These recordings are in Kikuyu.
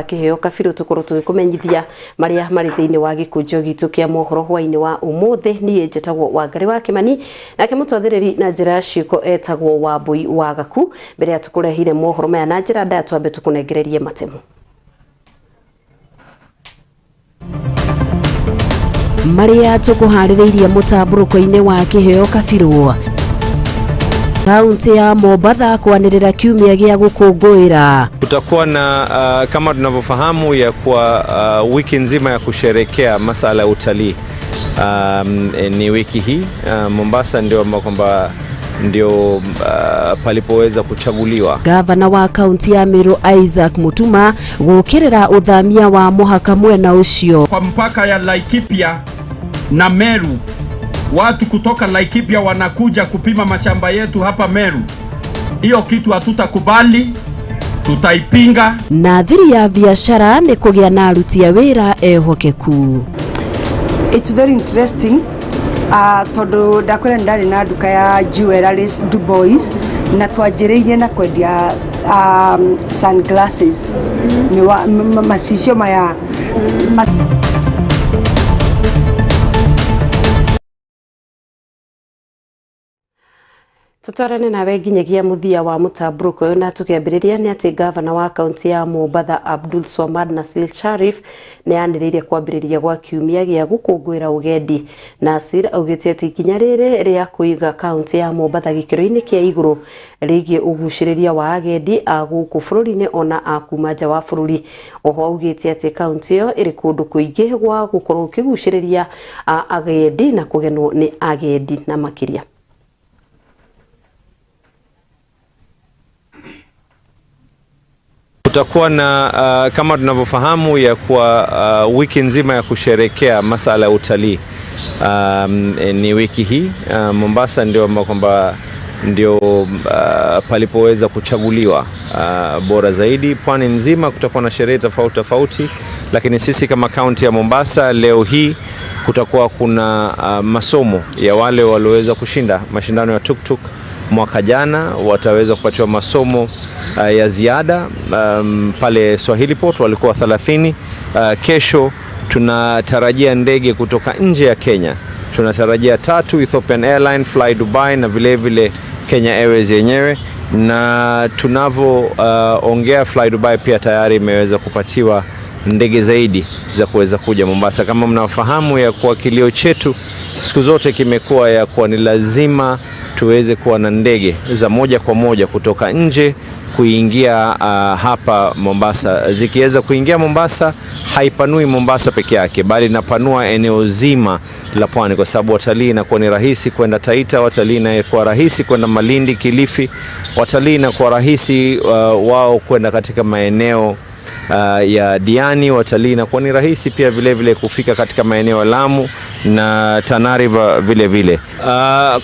Kĩheo kabirũ tũkorwo tũgĩkũmenyithia marĩa marĩ thĩinĩ wa gĩkũnjo gitũ kĩa mohoro hwainĩ wa ũmũthĩ. Niĩ njĩtagwo Wangari wa Kĩmani, nake mũtwathĩrĩri na njĩra ya ciĩko etagwo Wambui wa Gaku. Mbere ya tũkũrehire mohoro maya na njĩra ndaya, twambe tũkũnengererie matemo marĩa tũkũharĩrĩirie mũtambũrũko-inĩ wa kĩheo kabirũ. Kaunti ya Mombatha kwanĩrĩra kiumia gĩa gũkũngũĩra. Kutakuwa na kama tunavyofahamu ya kuwa wiki nzima ya kusherekea masala ya utalii ni wiki hii. Mombasa ndio ambao kwamba ndio palipoweza kuchaguliwa. Gavana wa kaunti ya Meru Isaac Mutuma gũkĩrĩra ũthamia wa mũhaka mwena ũcio. Kwa mpaka ya Laikipia na Meru, watu kutoka Laikipia wanakuja kupima mashamba yetu hapa Meru. Hiyo kitu hatutakubali, tutaipinga. Na thiri ya biashara nĩ kũgĩa na aruti a wĩra ehokeku. It's very interesting tondu ndakwĩra nĩ ndarĩ na nduka ya jewelries Dubois, na twanjĩrĩirie na kwendia sunglasses, miwa, macicio maya ma. Tutwarane nawe nginyagia muthia wa mũtambũrũko ũyũ, na tũkĩambĩrĩria nĩ atĩ gavana wa kaunti ya Mombatha Abdul Swamad Nasir Sharif nĩ anĩrĩire kwambĩrĩria gwa kiumia gĩa gũkũngũĩra ũgendi. Nasir augĩte atĩ ikinya rĩrĩ rĩa kũiga kaunti ya Mombatha gĩkĩro-inĩ kĩa igũrũ rĩgiĩ ũgucĩrĩria wa agendi a gũkũ bũrũri-inĩ ona a kuma nja wa bũrũri. Oho augĩte atĩ kaunti ĩyo ĩrĩ kũndũ kũingĩ gwa gũkorwo ũkĩgucĩrĩria agendi na kũgenwo nĩ agendi na makĩria. Kutakuwa na kama tunavyofahamu ya kuwa wiki nzima ya kusherekea masala ya utalii ni wiki hii. Mombasa ndio ambao kwamba ndio palipoweza kuchaguliwa bora zaidi. Pwani nzima kutakuwa na sherehe tofauti tofauti, lakini sisi kama kaunti ya Mombasa leo hii kutakuwa kuna masomo ya wale walioweza kushinda mashindano ya tuktuk mwaka jana, wataweza kupatiwa masomo ya ziada pale Swahili Port walikuwa 30. Kesho tunatarajia ndege kutoka nje ya Kenya, tunatarajia tatu, Ethiopian Airline, Fly Dubai na vile vile Kenya Airways yenyewe, na tunavyoongea Fly Dubai pia tayari imeweza kupatiwa ndege zaidi za kuweza kuja Mombasa. Kama mnafahamu ya kuwa kilio chetu siku zote kimekuwa ya kuwa ni lazima tuweze kuwa na ndege za moja kwa moja kutoka nje kuingia hapa Mombasa. Zikiweza kuingia Mombasa, haipanui Mombasa peke yake, bali inapanua eneo zima la pwani, kwa sababu watalii inakuwa ni rahisi kwenda Taita, watalii inakuwa rahisi kwenda Malindi, Kilifi, watalii inakuwa rahisi wao kwenda katika maeneo ya Diani, watalii inakuwa ni rahisi pia vile vile kufika katika maeneo ya Lamu na Tana River vile vile.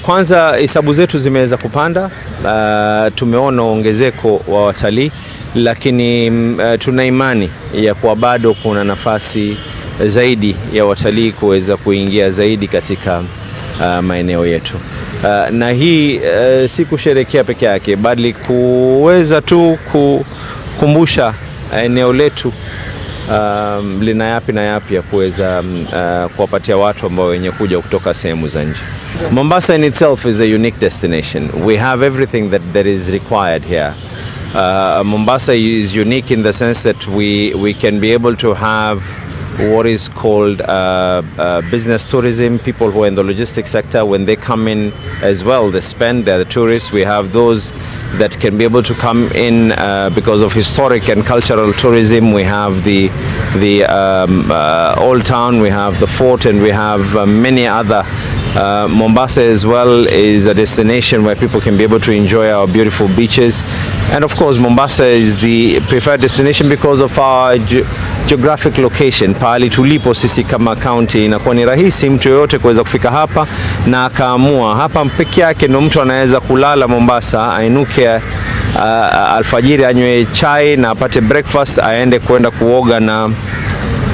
Kwanza hesabu zetu zimeweza kupanda. Tumeona ongezeko wa watalii, lakini tuna imani ya kuwa bado kuna nafasi zaidi ya watalii kuweza kuingia zaidi katika maeneo yetu. Na hii si kusherekea peke yake, bali kuweza tu kukumbusha eneo letu lina yapi na yapi ya kuweza kuwapatia watu ambao wenye kuja kutoka sehemu za nje. Mombasa in itself is a unique destination. We have everything that is required here. Mombasa is unique in the sense that we can be able to have what is called business tourism, people who are in the logistics sector, when they come in as well, they spend, they're the tourists. We have those that can be able to come in because of historic and cultural tourism. We have the old town, we have the fort, and we have many other. Mombasa as well is a destination where people can be able to enjoy our beautiful beaches. And of course, Mombasa is the preferred destination because of our geographic location. Pahali tulipo sisi kama county inakuwa ni rahisi mtu yoyote kuweza kufika hapa na akaamua hapa peke yake ndo mtu anaweza kulala Mombasa, ainuke alfajiri anywe chai na apate breakfast, aende kwenda kuoga na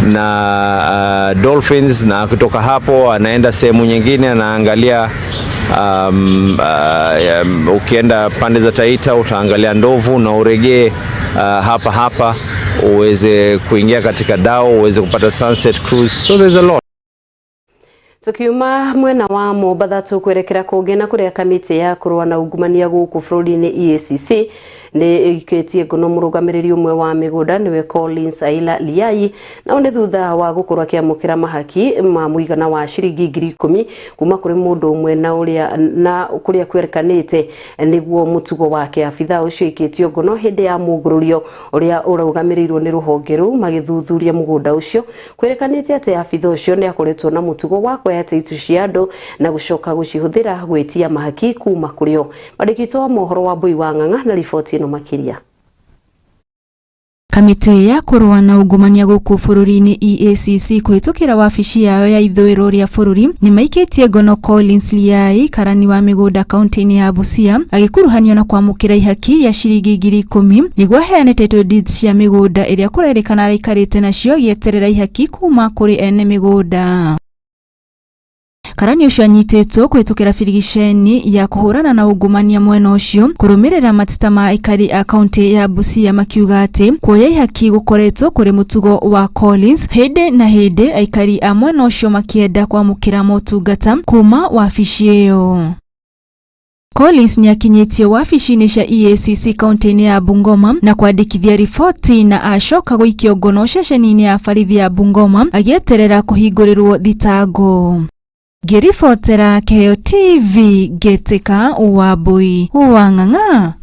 Na dolphins, na kutoka hapo anaenda sehemu nyingine anaangalia ukienda pande za Taita utaangalia ndovu na uregee hapa hapa uweze kuingia katika dau uweze kupata sunset cruise. So there's a lot. Tukiuma mwena wa Mombatha tukwerekera kũngĩ na kũrĩa kamĩtĩ ya kũrũa na ungumania gũkũ bũrũri-inĩ EACC nĩ ĩikĩtie ngono mũrũgamĩrĩri ũmwe wa mĩgũnda nĩwe Collins Aila Liai, nao nĩ thutha wa gũkorwo akĩamũkĩra mahaki ma mũigana wa ciringi 10,000 kuma kũrĩ mũndũ ũmwe na ũrĩa na kũrĩa kwerekanĩte nĩguo mũtugo wake. Abithaa ũcio aikĩtio ngono hĩndĩ ya mũngũrũrio ũrĩa ũrũgamĩrĩirwo nĩ rũhonge rũu magĩthuthuria mũgũnda ũcio. Kwĩrĩkanĩte atĩ abithaa ũcio nĩ akoretwo na mũtugo wa kuoya title cia andũ na gũcoka gũcihũthĩra gwĩtia mahaki kuma kũrĩ o. Mwandĩki witũ wa mohoro wa Mbui wa Ng'ang'a na riboti ĩno makĩria. Kamĩtĩ ya kũrũa na ungumania gũkũ bũrũri-inĩ EACC kũhĩtũkĩra wabici yao ya ithũĩro rĩa bũrũri nĩ maikĩtie ngono Collins Liai, karani wa mĩgũnda kaunti-inĩ ya Busia, agĩkuruhanio na kwamũkĩra ihaki rĩa ciringi 10,000 nĩguo aheane title deeds cia mĩgũnda ĩrĩa kũrerĩkana araikarĩte nacio agĩeterera ihaki kuma kũrĩ ene mĩgũnda. Karani ũcio anyitĩtwo kũhĩtũkĩra birigiceni ya kũhũrana na ungumania mwena ũcio kũrũmĩrĩra mateta ma aikari a kaunti ya Busia makiuga atĩ kuoya ihaki gũkoretwo kũrĩ mũtugo wa Collins hĩndĩ na hĩndĩ, aikari a mwena ũcio makĩenda kwamũkĩra motungata kuma wabici ĩyo. Collins nĩakinyĩtio wabici-inĩ cia EACC kaunti-inĩ ya Bungoma na kwandĩkithia riboti na acoka gũikio ngono ceceni-inĩ ya borithi ya Bungoma agĩeterera kũhingũrĩrwo thitango. Ngĩribotera Kĩheo TV, ngĩtĩka Wambui wa Ng'ang'a.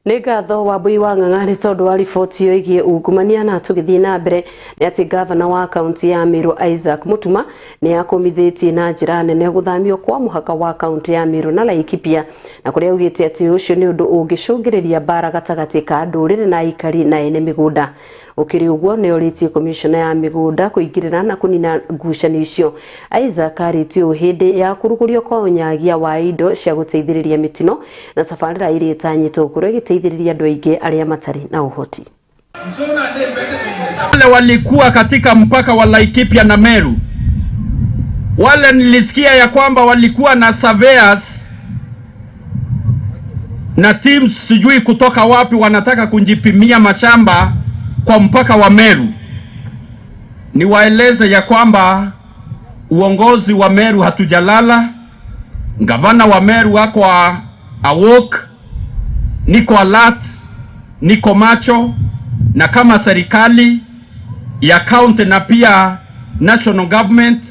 Nĩ ngatho Wambui wa Ng'ang'a nĩ tondũ wa riboti ĩyo ĩgiĩ ungumania. Na tũgĩthiĩ na mbere nĩ atĩ gavana wa kaunti ya Meru Isaac Mutuma nĩ akũmithĩtie na njĩra nene gũthamio kwa mũhaka wa kaunti ya Meru na Laikipia, na kũrĩa augĩte atĩ ũcio nĩ ũndũ ũngĩcũngĩrĩria mbara gatagatĩ ka ndũrĩrĩ na aikari na ene mĩgũnda. Ũkĩrĩ ũguo, nĩ orĩtie komishona ya mĩgũnda kũingĩrĩra na kũnina ngucanio icio. Isaac arĩtie ũũ hĩndĩ ya kũrugũrio kwa ũnyagia wa indo cia gũteithĩrĩria mĩtino na tabarĩra ĩrĩa ĩtanyĩtwo gũkorwo ĩgĩteithĩrĩria andũ aingĩ arĩa matarĩ na ũhoti. Wale walikuwa katika mpaka wa Laikipia na Meru, wale nilisikia ya kwamba walikuwa na surveyors na teams sijui kutoka wapi, wanataka kujipimia mashamba kwa mpaka wa Meru. Niwaeleze ya kwamba uongozi wa Meru hatujalala, gavana wa Meru wako awake, niko alert, niko macho, na kama serikali ya county na pia national government,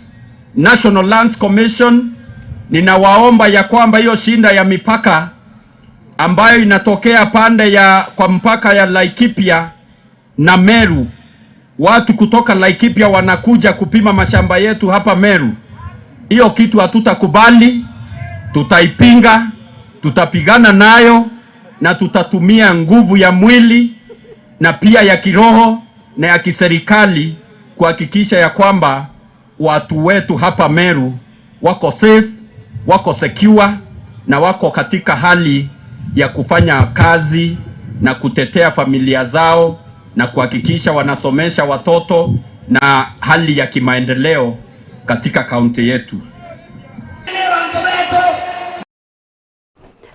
National Lands Commission, ninawaomba ya kwamba hiyo shinda ya mipaka ambayo inatokea pande ya kwa mpaka ya Laikipia na Meru, watu kutoka Laikipia wanakuja kupima mashamba yetu hapa Meru. Hiyo kitu hatutakubali, tutaipinga, tutapigana nayo na tutatumia nguvu ya mwili na pia ya kiroho na ya kiserikali kuhakikisha ya kwamba watu wetu hapa Meru wako safe, wako secure na wako katika hali ya kufanya kazi na kutetea familia zao na kuhakikisha wanasomesha watoto na hali ya kimaendeleo katika kaunti yetu.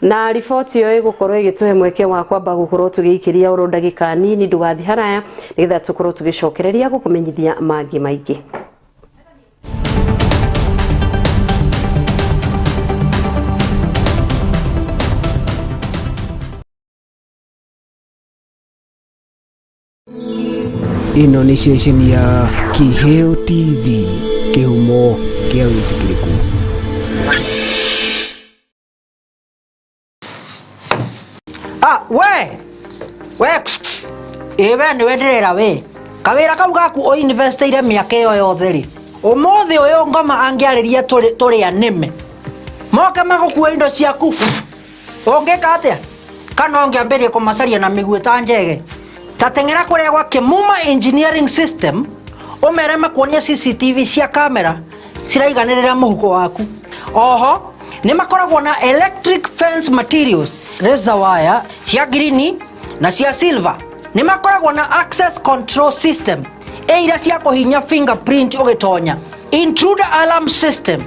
Na riboti ĩyo ĩgũkorwo ĩgĩtũhe mweke wa kwamba gũkorwo tũgĩikĩria oro ndagĩka nini. Ndũgathiĩ haraya nĩgetha tũkorwo tũgĩcokereria gũkũmenyithia mangĩ maingĩ. Ĩno nĩ ceceni ya Kĩheo TV, kĩhumo kĩa wĩtĩkĩrĩku. Ah, we we ĩ we nĩwe ndĩrera we kawĩra kau gaku ũinvestĩire mĩaka ĩyo yothe rĩ, ũmũthĩ ũyũ ngoma angĩarĩria tũrĩ anĩme moke magũkua indo ciaku, ũngĩka atĩa? Kana ũngĩambĩrĩria kũmacaria na mĩguĩ ta njege? Ta teng'era kũrĩa gwa Kĩmuma Engineering System ũmere makuonie CCTV cia kamera ciraiganĩrĩra mũhuko waku. Oho nĩ makoragwo na electric fence materials, razor wire cia green na cia silver. Nĩ makoragwo na access control system. Ĩ iria cia kũhinya fingerprint ũgĩtonya, intruder alarm system,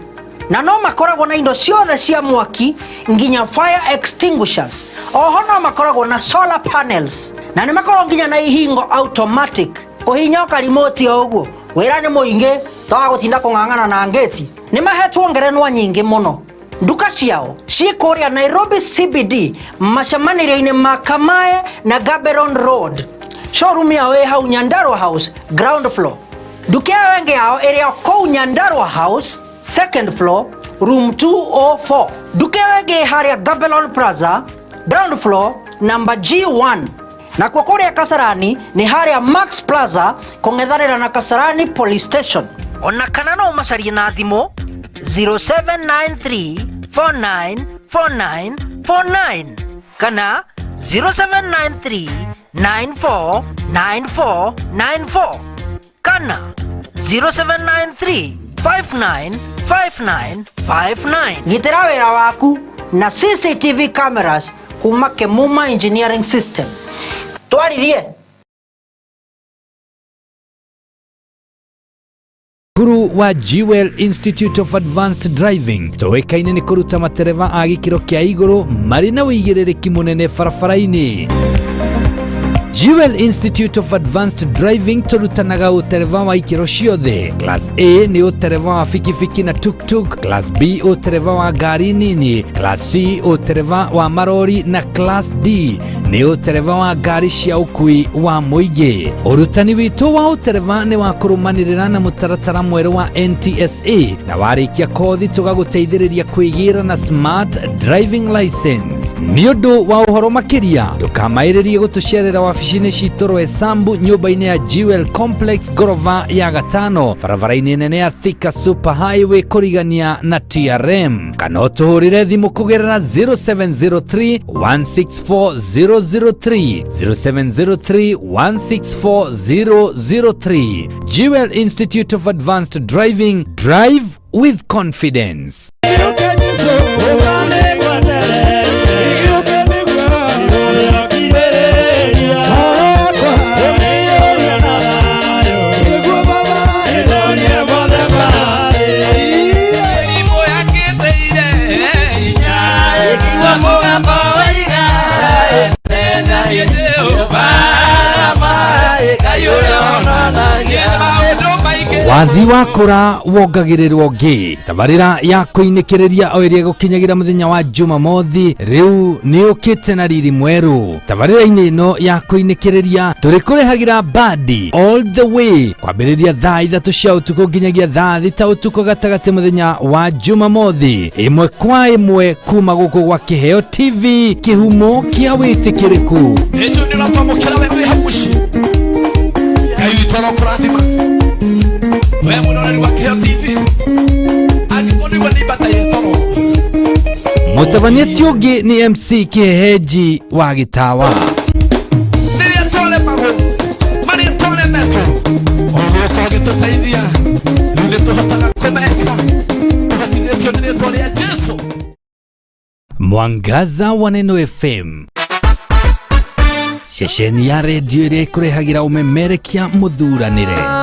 na no makoragwo na indo ciothe cia mwaki nginya fire extinguishers. Oho no makoragwo na solar panels na nĩ makoragwo nginya na ihingo automatic, kũhinya karimoti o ũguo. Wĩra nĩ mũingĩ toga gũtinda kũng'ang'ana na ngĩti. Nĩ mahetwo ngerenwa nyingĩ mũno. Nduka ciao ciĩ kũrĩa Nairobi CBD, macemanĩrio-inĩ ma Kamae na Gaberon Road. Showroom yao ĩ hau Nyandarua House, ground floor. Nduka ĩyo ĩngĩ yao ĩrĩ o kũu Nyandarua House, second floor, room 204. Nduka ĩyo ĩngĩ ĩ harĩa Gabelon Plaza, ground floor, number G1. Nakuo kũrĩa Kasarani nĩ harĩa Max Plaza, kũng'ethanĩra na Kasarani Police Station. Ona kana no ũmacarie na thimũ 0793 494949 kana 0793 949494 kana 0793 595959. Gitĩra wĩra waku na CCTV cameras kuma Kemuma Engineering System. Twaririe. Cukuru wa Jewel Institute of Advanced Driving tũĩkaine nĩ kũruta matereba a gĩkĩro kĩa igũrũ marĩ na ũigĩrĩrĩki mũnene barabara-inĩ. Jewel Institute of Advanced Driving tũrutanaga ũtereba wa ikĩro ciothe. Class A nĩ ũtereba wa bikibiki na tuktuk, Class B ũtereba wa ngari nini, Class C ũtereba wa marori na Class D nĩ ũtereba wa ngari cia ũkui wa mũingĩ. Ũrutani witũ wa ũtereba nĩ wa kũrũmanĩrĩra na mũtaratara mwerũ wa NTSA, na warĩkia kothi tũgagũteithĩrĩria kwĩgĩra na smart driving license. Nĩ ũndũ wa ũhoro makĩria, ndũkamaĩrĩrie gũtũcerera wabici-inĩ citũ Roysambu, nyũmba-inĩ ya Jewel Complex, ngorova ya gatano, barabara-inĩ nene ya Thika Super Highway, kũrigania na TRM, kana ũtũhũrĩre thimũ kũgerera 0703 164 003, 0703 164 003. Jewel Institute of Advanced Driving, drive with confidence. Wathi wakũra wongagĩrĩrwo ngĩ. Tabarĩra ya kũinĩkĩrĩria o ĩrĩa ĩgũkinyagĩra mũthenya wa Jumamothi rĩu nĩ ũkĩte na riri mwerũ. Tabarĩra-inĩ ĩno ya kũinĩkĩrĩria tũrĩkũrehagĩra bandi all the way kwambĩrĩria thaa 3 cia ũtukũ nginyagia thaa 6 ũtukũ gatagatĩ mũthenya wa Jumamothi, ĩmwe kwa ĩmwe kuma gũkũ gwa Kĩheo TV, kĩhumo kĩa wĩtĩkĩrĩku. Ĩcio nĩ ũratwamũkĩra we wĩ hau mũciĩ. Ngai witũ arokũrathima. We mwĩroreri wa Kĩheo TV, angĩkorwo nĩguo nĩ ibataire toro. Mũtabania ti ũngĩ nĩ MC Kĩhehenji wa Gĩtawa. Rĩrĩa twaremagwo, marĩa twaremetwo, ũgũka ũgĩtũteithia, rĩu nĩ tũhotaga kũmeka, tũhotithĩtio nĩ rĩtwa rĩa Jesũ. Mwangaza wa Neno FM, ceceni ya redio ĩrĩa ĩkũrehagĩra ũmemerekia mũthuranĩre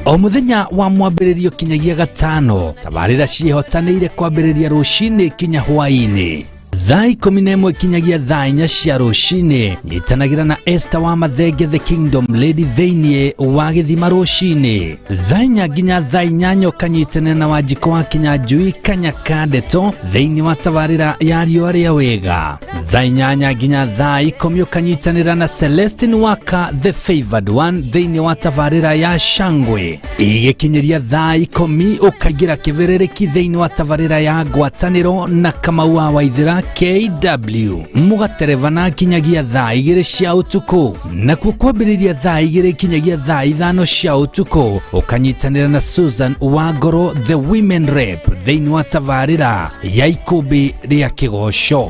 o mũthenya wa mwambĩrĩrio kinyagia gatano. Tabarĩra ciĩhotanĩire kwambĩrĩria rũcinĩ kinya hwaĩ-inĩ thaa 11 kinyagia thaa 4 cia rũcinĩ. Nyitanagĩra na Esther wa Mathenge, the Kingdom Lady, thĩinĩ wa gĩthima rũcinĩ thaa 4 nginya thaa 8, ũkanyitanĩra na Wanjikũ wa Kinyanjui Kanyaka Ndeto thĩinĩ wa tabarĩra ya riũa rĩa wega. Thaa 8 nginya thaa 10 ũkanyitanĩra na Celestine Waka, the favored one, thĩinĩ wa tabarĩra ya Shangwe. Igĩkinyĩria thaa 10 ũkaingĩra kĩbĩrĩrĩki thĩinĩ wa tabarĩra ya ngwatanĩro na Kamau wa Waithĩra KW, mũgaterebana kinyagia thaa 2 cia ũtukũ. Nakuo kwambĩrĩria thaa 2 kinyagia thaa 5 cia ũtukũ ũkanyitanĩra na Susan Wangoro, the women rep, thĩinĩ wa tabarĩra ya ikũmbĩ rĩa kĩgoco.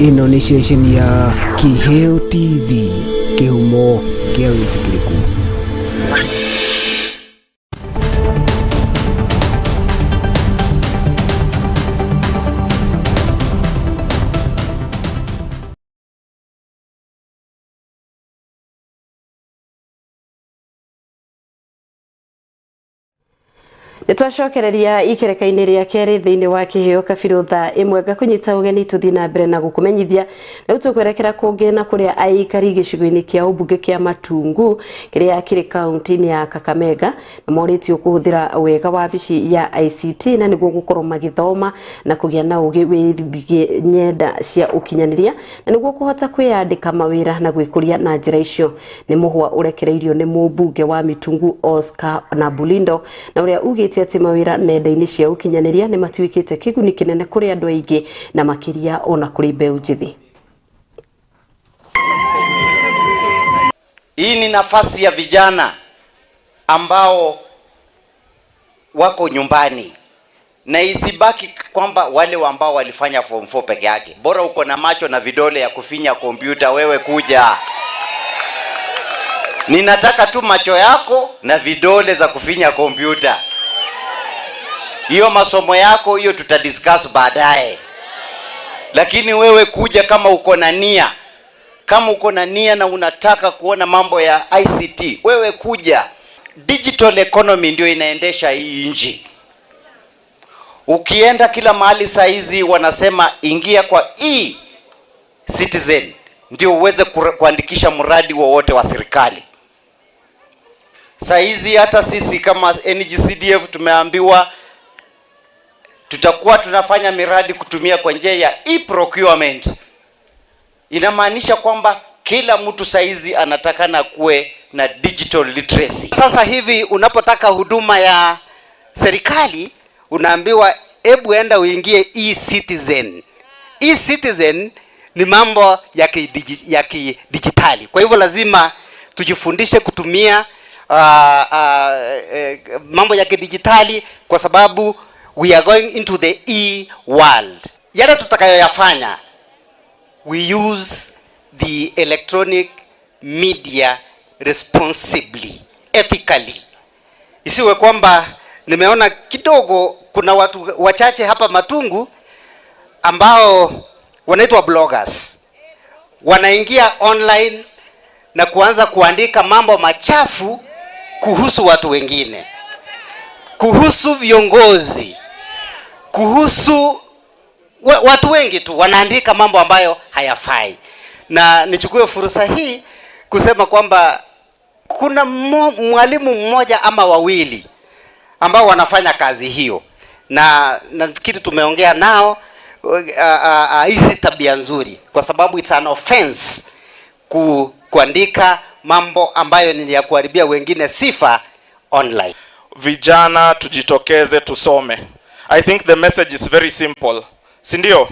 Ĩno nĩ ceceni ya Kĩheo TV, kĩhumo kĩa wĩtĩkĩrĩku. Nĩ twacokereria ikereka-inĩ rĩa kerĩ thĩinĩ wa kĩheo kabirũ thaa ĩmwe. Ngakũnyita ũgeni tũthiĩ na mbere na gũkũmenyithia. Rĩu tũkwerekera kũngĩ na kũrĩa aikari gĩcigo-inĩ kĩa ũmbunge kĩa Matungu kĩrĩa kĩrĩ kaunti-inĩ ya Kakamega na morĩtio kũhũthĩra wega wabici ya ICT na nĩguo gũkorwo magĩthoma na kũgĩa na ũgĩ wĩgiĩ nyenda cia ũkinyanĩria na nĩguo kũhota kwĩyandĩka mawĩra na gwĩkũria na njĩra icio. Nĩ mũhwa ũrekereirio nĩ mũmbunge wa Mitungu Oscar na Bulindo na ũrĩa ugĩte atĩ mawĩra nenda-inĩ cia ũkinyanĩria nĩ matuĩkĩte kĩguni kĩnene kũrĩ andũ aingĩ na makĩria ona kũrĩ mbeũ njĩthĩ. Hii ni nafasi ya vijana ambao wako nyumbani, na isibaki kwamba wale ambao walifanya form 4 peke yake. Bora uko na macho na vidole ya kufinya kompyuta, wewe kuja. Ninataka tu macho yako na vidole za kufinya kompyuta. Hiyo masomo yako hiyo tutadiscuss baadaye, lakini wewe kuja kama uko na nia, kama uko na nia na unataka kuona mambo ya ICT, wewe kuja. Digital economy ndio inaendesha hii nchi. Ukienda kila mahali saa hizi wanasema ingia kwa e-citizen ndio uweze kuandikisha mradi wowote wa serikali. Saa hizi hata sisi kama NGCDF tumeambiwa tutakuwa tunafanya miradi kutumia kwa njia ya e-procurement. Inamaanisha kwamba kila mtu saa hizi anatakana kuwe na digital literacy. Sasa hivi unapotaka huduma ya serikali unaambiwa hebu enda uingie e-citizen. E-citizen ni mambo ya kidijitali. Kwa hivyo lazima tujifundishe kutumia mambo ya kidijitali kwa sababu we are going into the e-world. Yale tutakayoyafanya, we use the electronic media responsibly, ethically. Isiwe kwamba nimeona kidogo kuna watu wachache hapa Matungu ambao wanaitwa bloggers, wanaingia online na kuanza kuandika mambo machafu kuhusu watu wengine, kuhusu viongozi, kuhusu watu wengi tu wanaandika mambo ambayo hayafai. Na nichukue fursa hii kusema kwamba kuna mwalimu mmoja ama wawili ambao wanafanya kazi hiyo, na nafikiri tumeongea nao hizi tabia nzuri, kwa sababu it's an offense kuandika mambo ambayo ni ya kuharibia wengine sifa online. Vijana tujitokeze tusome. I think the message is very simple. Si ndio?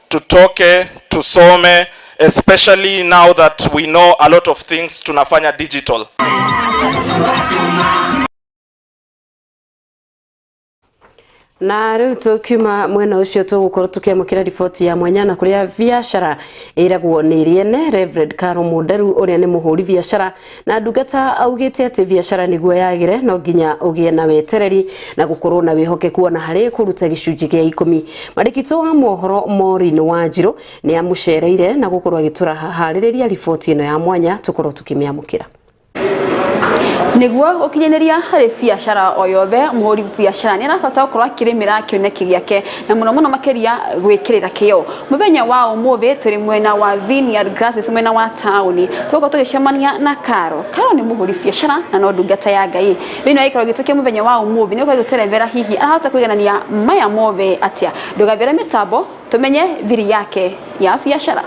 Tutoke tusome, especially now that we know a lot of things tunafanya digital. Na rĩu tũkiuma mwena ũcio tũgũkorwo tũkĩamũkĩra riboti ya mwanya na kũrĩa biacara ĩragwo nĩ rĩene. Reverend Caro Mũnderu ũrĩa nĩ mũhũri biacara na ndungata augĩte atĩ biacara nĩguo yagĩre no nginya ũgĩe na wetereri na gũkorwo na wĩhokeku ona harĩ kũruta gĩcunjĩ gĩa 10. Mwandĩki wa mohoro Maureen Wanjiru nĩ amũcereire na gũkorwo agĩtũraharĩrĩria riboti ĩno ya mwanya tũkorwo tũkĩmĩamũkĩra. Niguo gukinyaniria hari biacara o yothe muhuri biacara ni arabatara gukorwo akirimira kioneki giake na muno muno makiria gwikirira kio. Muthenya wa umuthi turi mwena wa Vineyard Grasses mwena wa tauni tugukorwo tugicemania na Caro. Caro ni muhuri biacara na no ndungata ya Ngai. Thiini wa gĩikaro gitũ kia muthenya wa umuthi ni ukorwo guterethera hihi arahota kwiganania maya mothe atia. Ndugavire mitambo tumenye thiri yake ya biacara.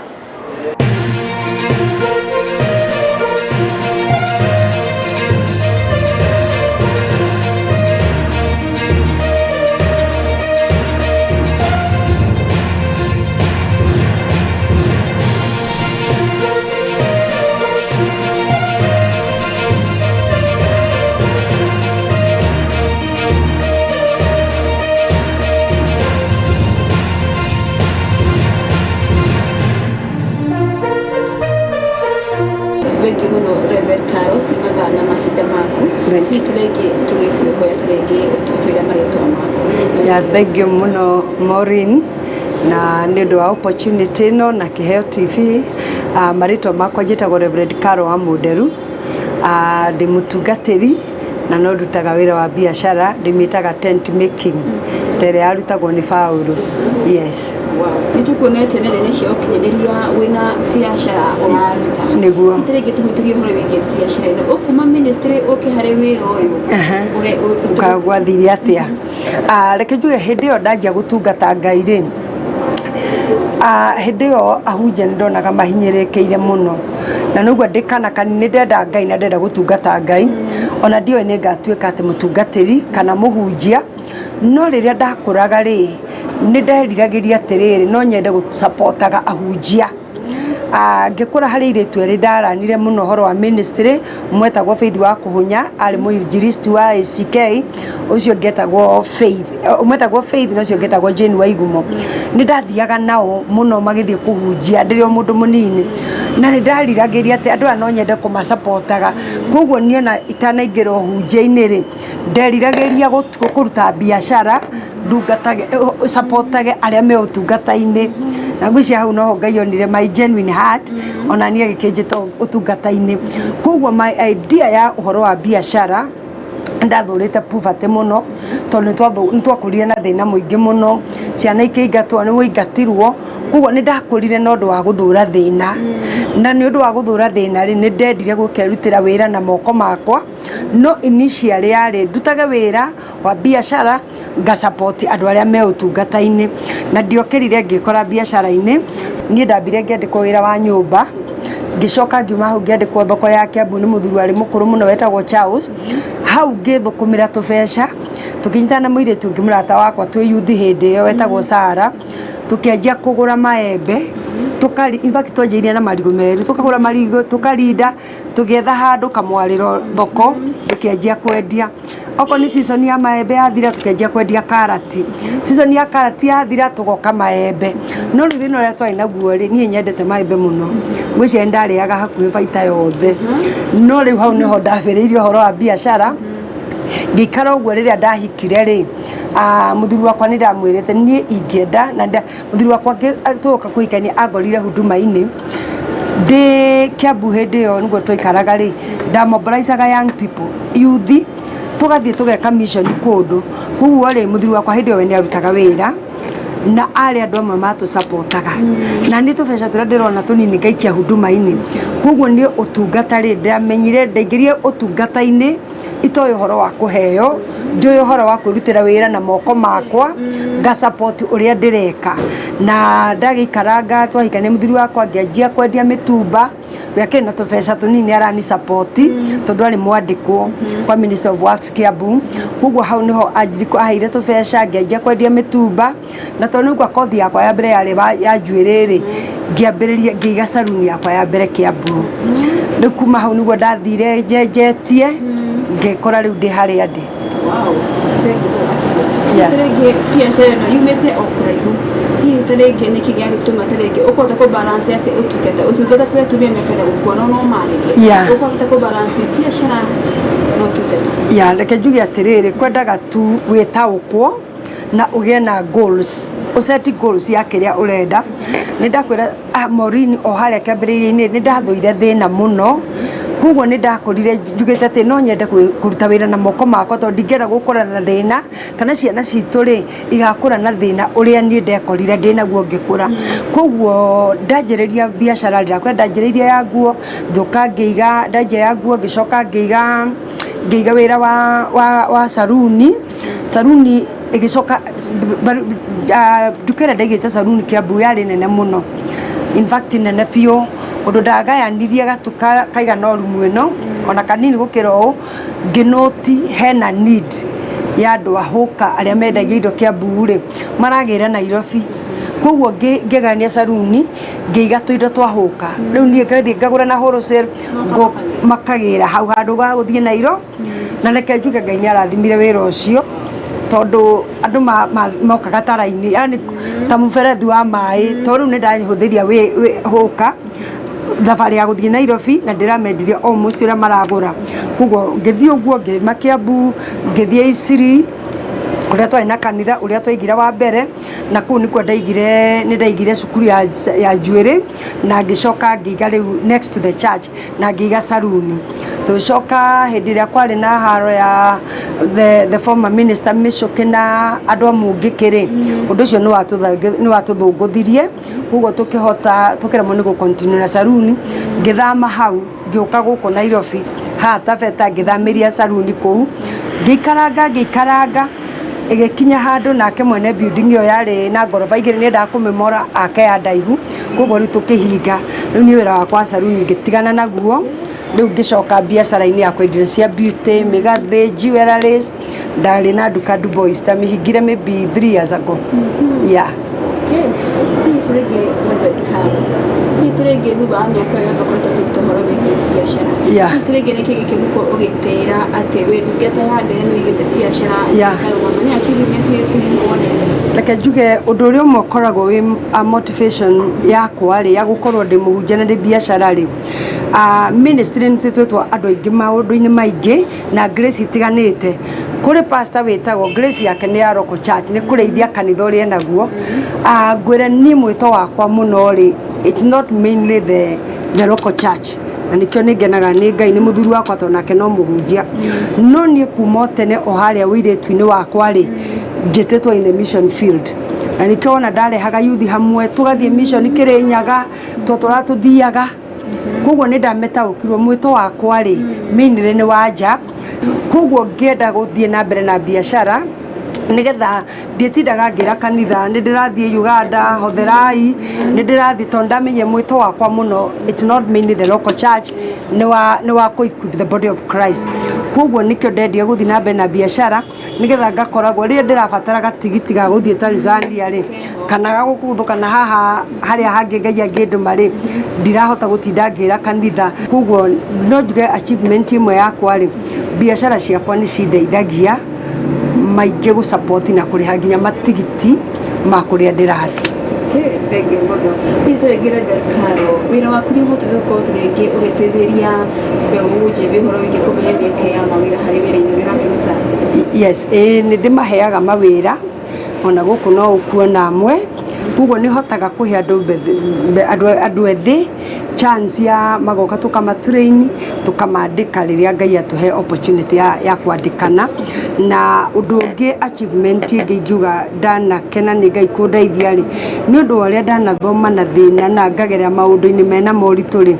Thengiũ mũno Reverend Caro nĩ mathaa na mahinda maku. Hihi rĩngĩ tũgĩkwĩhoya ta rĩngĩ ũtwĩre marĩtwa maku. Ya thengiũ mũno Maureen na nĩ ũndũ wa opportunity ĩno na Kĩheo TV. Marĩtwa makwa njĩtagwo Reverend Caro wa Mũnderu. Ndĩ mũtungatĩri Na no ndutaga wĩra wa biacara, ndĩmĩtaga tent making, ta ĩrĩa yarutagwo nĩ Paũlũ. Yes. Nĩ tũkuonete nenda-inĩ cia ũkinyanĩria wĩna biacara ũraruta. Nĩguo. Rita rĩngĩ tũhutagie ũhoro wĩgiĩ biacara ĩno. Ũkuma ministry ũke harĩ wĩra ũyũ. Gwathiire atĩa? Ah, reke njuge hĩndĩ ĩyo ndanjia gũtungata Ngai rĩ, ah, hĩndĩ ĩyo ahunjia nĩ ndonaga mahinyĩrĩkĩire mũno, na nĩguo ndĩ kana kanini nĩ ndenda Ngai na ndenda gũtungata Ngai, ona ndioĩ nĩ ngatuĩka atĩ mũtungatĩri kana mũhunjia. No rĩrĩa ndakũraga rĩ, nĩ nderiragĩria atĩrĩrĩ, no nyende gũcapotaga ahunjia. Ah, ngĩkũra harĩ airĩtu erĩ ndaranire mũno ũhoro wa ministry, ũmwe etagwo Faith wa Kũhũnya, arĩ mũinjilisti wa ACK, ũcio ũngĩ etagwo Faith, ũmwe etagwo Faith na ũcio ũngĩ etagwo Jane Waigumo. Nĩ ndathiaga nao mũno magĩthiĩ kũhunjia ndĩrĩ o mũndũ mũnini, na nĩ ndariragĩria atĩ andũ aya no nyende kũmacapotaga. Koguo niĩ ona itanaingĩra ũhunjia-inĩ rĩ, nderiragĩria kũruta biacara ndungatage, capotage arĩa me ũtungata-inĩ. Na ngwĩciria hau noho Ngai onire my genuine heart, ona niĩ agĩkĩnjĩta ũtungata-inĩ. Koguo my idea ya ũhoro wa biacara, ndathũrĩte poverty mũno, tondũ nĩ twakũrire na thĩna mũingĩ mũno, ciana ikĩingatwo, nĩ waingatirwo, koguo nĩ ndakũrire na ũndũ wa gũthũra thĩna. Na nĩ ũndũ wa gũthũra thĩna rĩ, nĩ ndendire gũkerutĩra wĩra na moko makwa, no initially yarĩ ndutage wĩra wa biacara, nga support andũ arĩa me ũtungata-inĩ. Na ndiokĩrire ngĩkora biacara-inĩ, niĩ ndambire ngĩandĩkwo wĩra wa nyũmba, ngĩcoka ngiuma hau ngĩandĩkwo thoko ya Kiambu nĩ mũthuri warĩ mũkũrũ mũno wetagwo Charles. Hau ngĩthũkũmĩra tũbeca, tũkĩnyitana na mũirĩtu ũngĩ mũrata wakwa twĩ yuthi hĩndĩ ĩyo wetagwo Sarah, tũkĩanjia kũgũra maembe, in fact twanjĩrĩirie na marigũ meru, tũkagũra marigũ tũkarinda, tũgĩetha handũ kamwarĩro thoko, tũkĩanjia kwendia. Okorwo nĩ season ya maembe yathira, tũkĩanjia kwendia karati. Season ya karati yathira, tũgoka maembe. No rĩu thĩna ũrĩa twarĩ naguo rĩ, niĩ nyendete maembe mũno. Ngwĩciria nĩ ndarĩaga hakuhĩ baita yothe. No rĩu hau nĩho ndambĩrĩirie ũhoro wa biacara, ngĩikara ũguo rĩrĩa ndahikire rĩ, mũthuri wakwa nĩ ndamwĩrĩte niĩ ingĩenda, na mũthuri wakwa tũgoka kũhikania angorire huduma-inĩ, ndĩ Kiambu hĩndĩ ĩyo nĩguo twaikaraga rĩ, ndamobilizaga young people, youth, tũgathiĩ tũgeka mission kũndũ. Koguo rĩ, mũthuri wakwa hĩndĩ ĩyo we nĩ arutaga wĩra, na arĩ andũ amwe matũcapotaga. Na niĩ tũbeca tũrĩa ndĩrona tũnini ngaikia huduma-inĩ. Koguo niĩ ũtungata rĩ, ndamenyire, ndaingĩrire ũtungata-inĩ itoĩ ũhoro wa kũheo, njũĩ ũhoro wa kwĩrutĩra wĩra na moko makwa, nga support ũrĩa ndĩreka. Na ndagĩikaranga twahikania mũthuri wakwa ngĩanjia kwendia mĩtumba, we akĩrĩ na tũbeca tũnini arani support, tondũ arĩ mwandĩkwo kwa Minister of Works Kiambu. Koguo hau nĩho anjiri aheire tũbeca ngĩanjia kwendia mĩtumba, na tondũ nĩgua kothi yakwa ya mbere yarĩ ya njuĩrĩ rĩ, ngĩambĩrĩria ngĩiga saruni yakwa ya mbere Kiambu. Rĩu kuma hau nĩguo ndathire njenjetie, ngĩkora rĩu ndĩ harĩa ndĩ. Wow, thank you makĩria. Ta rĩngĩ biacara ĩno yumĩte o kũraihu, hihi ta rĩngĩ nĩkĩ gĩagĩtũma ta rĩngĩ ũkũhota kũ balance atĩ ũtungata, ũtungata kũrĩ atumia mekwenda gũkuona no marĩrie, ũkũhota kũ balance biacara na ũtungata? Ya, reke njuge atĩrĩrĩ, kwendaga tu wĩtaũkwo na ũgĩe na goals, ũseti goals ya kĩrĩa ũrenda. Nĩ ndakwĩra Maureen o harĩa kĩambĩrĩria-inĩ nĩ ndathũire thĩna mũno, koguo nĩ ndakũrire njugĩte atĩ no nyende kũruta wĩra na moko makwa, tondũ ndingĩenda gũkũra na thĩna, kana ciana citũ rĩ igakũra na thĩna ũrĩa niĩ ndekorire ndĩnaguo ngĩkũra. Koguo ndanjĩrĩria biacara rĩ, ndakwĩra ndanjĩrĩirie ya nguo, ngĩũka ngĩiga, ndanjia ya nguo ngĩcoka ngĩiga wĩra wa saruni. Saruni ĩgĩcoka, nduka ĩrĩa ndaigĩte saruni Kiambu yarĩ nene mũno, in fact nene biũ, ũndũ ndagayanirie gatuka kaigana o rumu ĩno, ona kanini gũkĩra ũũ, ngĩnũti hena need ya andũ a hũka arĩa mendagia indo Kiambu rĩ, maragĩra Nairobi. Koguo ngĩgayania saruni, ngĩiga tũindo twa hũka. Rĩu niĩ ngathiĩ ngagũra na wholesale, makagĩra hau handũ ha gũthiĩ Nairobi. Na reke njuge Ngai nĩ arathimire wĩra ũcio, tondũ andũ mokaga ta raini, yani ta mũberethi wa maĩ, tondũ rĩu nĩ ndahũthĩria hũka thabarĩ ya gũthiĩ Nairobi, na ndĩramendirie almost ũrĩa maragũra. Koguo ngĩthiĩ ũguo ngĩma Kiambu, ngĩthiĩ Isiri, kũrĩa Kũrĩa twarĩ na kanitha ũrĩa twaigire wa mbere, na kũu nĩkuo ndaigire, nĩ ndaigire cukuru ya njuĩrĩ, na ngĩcoka ngĩiga rĩu next to the church, na ngĩiga saruni. Tũgĩcoka hĩndĩ ĩrĩa kwarĩ na haro ya the former minister Mĩcũkĩ na andũ a Mũngĩkĩ rĩ, ũndũ ũcio nĩ watũthũngũthirie, koguo tũkĩhota tũkĩremwo nĩ gũ continue na saruni. Ngĩthama hau ngĩũka gũkũ Nairobi haha Taveta, ngĩthamĩria saruni kũu, ngĩikaranga ngĩikaranga, ĩgĩkinya handũ nake mwene building ĩyo yarĩ na ngoroba igĩrĩ nĩendaga kũmĩmora ake ya ndaihu, koguo rĩu tũkĩhinga. Rĩu niĩ wĩra wakwa wa saruni ngĩtigana naguo, rĩu ngĩcoka biacara-inĩ ya kwendia indo cia beauty, mĩgathĩ, jewelries. Ndarĩ na nduka Dubois, ndamĩhingire maybe 3 years ago. Yeah. Okay. Hihi rĩngĩ Reverend, hihi rĩngĩ thutha wa mĩaka ĩyo yothe ũkoretwo ũkĩruta ũhoro wĩgiĩ biacara, hihi rĩngĩ nĩkĩ gĩkĩgũkorwo ũgĩtĩĩra atĩ wĩ ndungata ya Ngai na nĩ ũigĩte biacara ĩkarũgama, nĩ achievement ĩrĩkũ hihi wonete? Reke njuge ũndũ ũrĩa ũmwe ũkoragwo wĩ a motivation yakwa rĩ, ya gũkorwo ndĩ mũhunjia na ndĩ biacara rĩ, ministry nĩ twĩtwo andũ aingĩ maũndũ-inĩ maingĩ na grace itiganĩte. Kũrĩ pastor wĩtagwo grace yake nĩ ya local church, nĩ kũrĩithia kanitha ũrĩa enaguo. Ngwĩre niĩ mwĩto wakwa mũno rĩ, it's not mainly the local church, na nĩkĩo nĩ ngenaga nĩ Ngai nĩ mũthuri wakwa tondũ nake no mũhunjia. No niĩ kuma o tene o harĩa ũirĩtu-inĩ wakwa rĩ, njĩtĩtwo in the mission field, na nĩkĩo wona ndarehaga youth hamwe tũgathiĩ mission Kĩrĩnyaga, twatũraga tũthiaga. Koguo nĩ ndametaũkirwo mwĩto wakwa rĩ mainly nĩ wa nja, koguo ngĩenda gũthiĩ na mbere na biacara nĩgetha ndiĩtindaga ngĩra kanitha nĩ ndĩrathiĩ Uganda hotherai, nĩ ndĩrathiĩ, tondũ ndamenye mwĩto wakwa mũno it's not mainly the local church, nĩ wa kũ equip the body of Christ. Koguo nĩkĩo ndendire gũthiĩ na mbere na biacara nĩgetha ngakoragwo rĩrĩa ndĩrabatara gatigiti ga gũthiĩ Tanzania rĩ, kana ga gũkuthũka na haha harĩa hangĩ Ngai angĩndũma rĩ, ndirahota gũtinda ngĩra kanitha. Koguo no njuge achievement ĩmwe yakwa rĩ, biacara ciakwa nĩ cindeithagia maingĩ gũ support na kũrĩha nginya matigiti ma kũrĩa ndĩrathiĩ. Okay, thank you mũno. Hihi tarĩngĩ Reverend Carol, wĩra waku nĩ ũhotete gũkorwo tarĩngĩ ũgĩteithĩrĩria mbeũ njĩthĩ ũhoro wĩgiĩ kũmahe mĩeke ya mawĩra harĩ wĩra-inĩ ũrĩa ũrakĩruta? Yes, ĩĩ nĩ ndĩmaheaga mawĩra, ona gũkũ no ũkuona amwe, koguo nĩ hotaga kũhe andũ ethĩ chance ya magoka, tũkamatrain, tũkamandĩka rĩrĩa Ngai atũhe opportunity ya kwandĩkana. Na ũndũ ũngĩ achievement ĩngĩ ingiuga ndanakena nĩ Ngai kũndeithia rĩ, nĩ ũndũ wa ũrĩa ndanathoma na thĩna na ngagerera maũndũ-inĩ mena moritũ rĩ,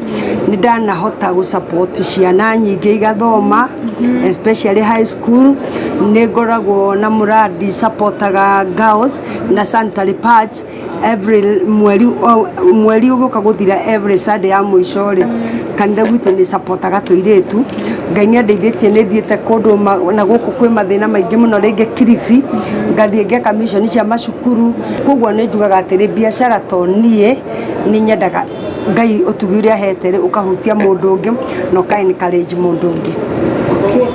nĩ ndanahota gũ support ciana nyingĩ igathoma, especially high school. Nĩ ngoragwo na mũradi supportaga girls na sanitary pads every mweri, mweri ũgũka gũthira every Sunday ya mũico rĩ, kanitha gwitũ nĩ supportaga tũirĩtu. Ngai nĩ andeithĩtie, nĩ thiĩte kũndũ na gũkũ kwĩ mathĩna maingĩ mũno, rĩngĩ Kilifi, ngathiĩ ngeka mission cia macukuru. Koguo nĩ njugaga atĩrĩ, biacara to niĩ nĩ nyendaga Ngai ũtugi ũrĩa ahete rĩ ũkahutia mũndũ ũngĩ na ũka encourage mũndũ ũngĩ. Okay.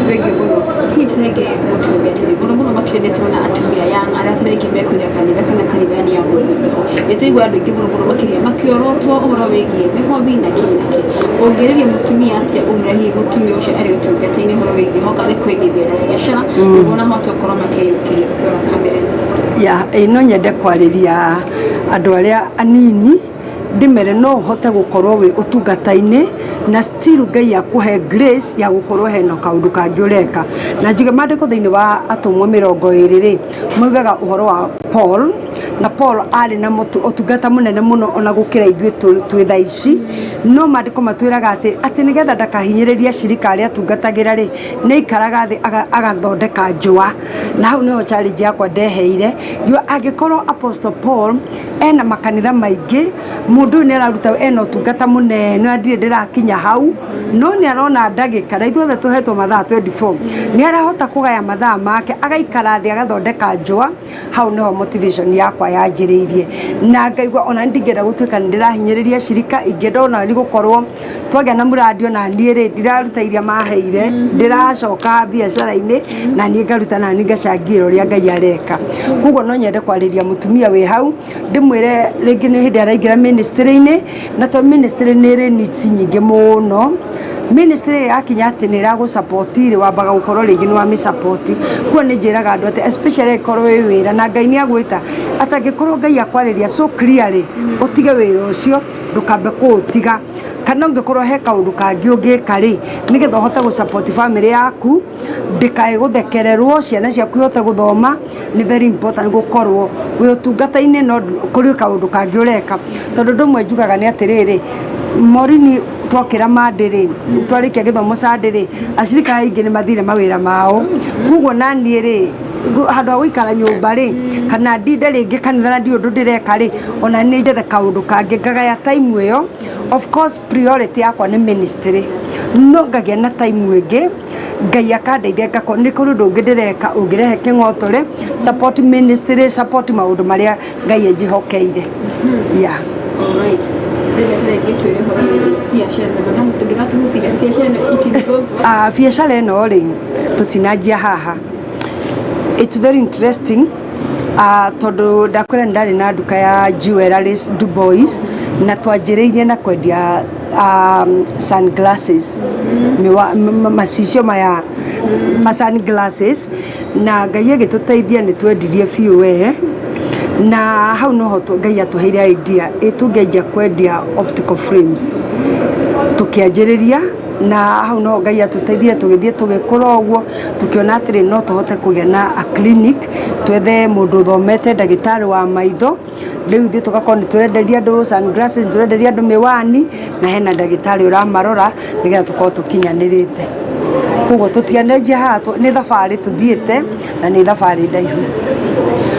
Thank you mũno. Hihi rĩngĩ mũtungatĩri, mũno mũno makĩria nĩ tũrona atumia young arĩa rĩngĩ mekũiga kanitha kana kanitha nĩ ya mũndũ. Nĩ tũigua andũ aingĩ mũno mũno makĩria makĩorotwo ũhoro wĩgiĩ mĩhothi na kĩ na kĩ. Ũngĩrĩria mũtumia atĩa umĩra hihi mũtumia ũcio arĩ ũtungata-inĩ ũhoro wĩgiĩ hoka nĩ kwĩgithia na biacara nĩguo ona ahote gũkorwo makĩyũkĩria ũkĩrora kamera-inĩ? Ya, ĩĩ no nyende kwarĩria andũ arĩa anini, ndĩmere no ũhote gũkorwo wĩ ũtungata-inĩ na still Ngai akũhe grace ya gũkorwo hena kaũndũ kangĩ ũreka. Na njuge maandĩko thĩinĩ wa Atũmwo 20 rĩ, maugaga ũhoro wa Paul, na Paul arĩ na ũtungata mũnene mũno ona gũkĩra ithuĩ twĩ thaa ici, no maandĩko matwĩraga atĩ nĩgetha ndakahinyĩrĩrie acirika arĩa atungatagĩra rĩ, nĩ aikaraga thĩ agathondeka njũa. Na hau nĩho challenge yakwa ndeheire, ngiuga angĩkorwo Apostle Paul ena makanitha maingĩ, mũndũ ũyũ nĩ araruta ena ũtungata mũnene na ndirĩ ndĩrakinya hau, no nĩ arona ndagĩka, na ithuothe tũhetwo mathaa 24, nĩ arahota kũgaya mathaa make, agaikara thĩ agathondeka njũa. Hau nĩho motivation yakwa ya ndanjĩrĩirie na ngaigua ona ndingĩenda gũtuĩka nĩ ndĩrahinyĩrĩria cirika ingĩenda ona nĩ gũkorwo twagĩa na mũrandi ona niĩ rĩ ndiraruta iria maheire ndĩracoka biacara-inĩ na niĩ ngaruta na niĩ ngacangĩra ũrĩa Ngai areka. Koguo no nyende kwarĩria mũtumia wĩ hau ndĩmwĩre rĩngĩ nĩ hĩndĩ araingĩra ministry-inĩ na to ministry nĩ ĩrĩ needs nyingĩ mũno. Ministry yakinya atĩ nĩ ĩragũ-support rĩ wambaga gũkorwo rĩngĩ nĩ wamĩ-support. Koguo nĩ njĩraga andũ atĩ especially angĩkorwo wĩ wĩra na Ngai nĩ agwĩta atangĩkorwo Ngai akwarĩria so clearly ũtige wĩra ũcio ndũkambe kũũtiga kana ũngĩkorwo he kaũndũ kangĩ ũngĩka rĩ nĩgetha ũhote gũ-support family yaku ndĩkae gũthekererwo ciana ciaku ihote gũthoma nĩ very important gũkorwo wĩ ũtungata-inĩ no kũrĩ kaũndũ kangĩ ũreka tondũ ũndũ ũmwe njugaga nĩ atĩrĩrĩ Morini twokĩra Monday rĩ twarĩkia gĩthomo Sunday rĩ acirika aingĩ nĩ mathire mawĩra mao koguo naniĩ rĩ handũ ha gũikara nyũmba rĩ kana ndinde rĩngĩ kanitha na ndirĩ ũndũ ndĩreka rĩ ona nĩ njethe kaũndũ kangĩ ngagaya time ĩyo. Of course priority yakwa nĩ ministry no ngagĩa na time ĩngĩ Ngai akandeithia ngakorwo nĩ kũrĩ ũndũ ũngĩ ndĩreka ũngĩrehe kĩng'otore support ministry support maũndũ marĩa Ngai anjĩhokeire. Yeah. Alright. Biacara ĩno rĩ tũtinanjia haha. It's very interesting tondũ ndakwĩra nĩ ndarĩ na nduka ya jewelries Dubois na twanjĩrĩirie na kwendia sunglasses macicio maya ma sunglasses na Ngai agĩtũteithia nĩ twendirie biũ we na hau noho Ngai atũheire idea ĩ tũngĩanjia kwendia optical frames tũkĩanjĩrĩria na hau noho Ngai atũteithia tũgĩthiĩ tũgĩkũra ũguo tũkĩona atĩrĩ no tũhote kũgĩa na a clinic twethe mũndũ ũthomete ndagĩtarĩ wa maitho rĩu ithuĩ tũgakorwo nĩ tũrenderia andũ sunglasses tũrenderia andũ mĩwani na hena ndagĩtarĩ ũramarora nĩgetha tũkorwo tũkinyanĩrĩte. Koguo tũtianenjia haha nĩ thabarĩ tũthiĩte na nĩ thabarĩ ndaihu.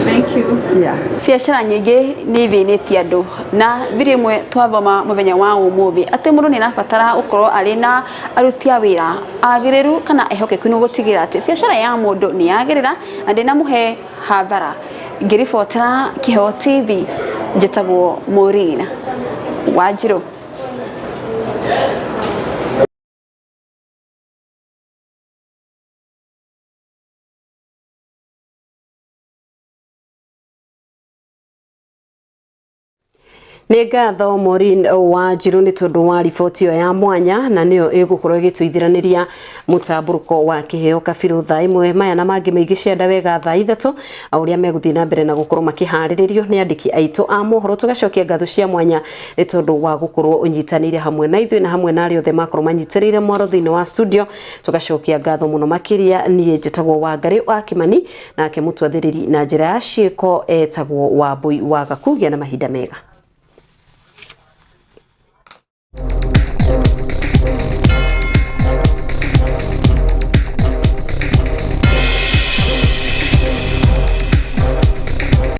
Thank you. Yeah. Biacara nyingĩ nĩ ithĩnĩtie andũ na thiri ĩmwe twathoma mũthenya wa ũmũthĩ atĩ mũndũ nĩ arabatara gũkorwo arĩ na aruti a wĩra agĩrĩru kana ehokeku nĩ gũtigĩrĩra atĩ biacara ya mũndũ nĩ yagĩrĩra na ndĩnamũhe hathara. Ngĩribotera Kĩheo TV njĩtagwo Maureen Wanjirũ. Nĩ ngatho Maureen Wanjirũ nĩ tondũ wa riboti ĩyo ya mwanya na nĩyo ĩgũkorwo ĩgĩtũithĩranĩria mũtambũrũko wa Kĩheo Kabirũ thaa ĩmwe. Maya na mangĩ maingĩ cianda wega thaa ithatũ ũrĩa megũthiĩ na mbere na gũkorwo makĩharĩrĩrio nĩ andĩki aitũ a mohoro. Tũgacokia ngatho cia mwanya nĩ tondũ wa gũkorwo ũnyitanĩire hamwe na ithuĩ na hamwe na arĩa othe makorwo manyitĩrĩire mwaro thĩinĩ wa studio. Tũgacokia ngatho mũno makĩria. Niĩ njĩtagwo Wangarĩ wa Kĩmani nake mũtwathĩrĩri na njĩra ya ciĩko etagwo Wambui wa Gakugĩa na mahinda mega.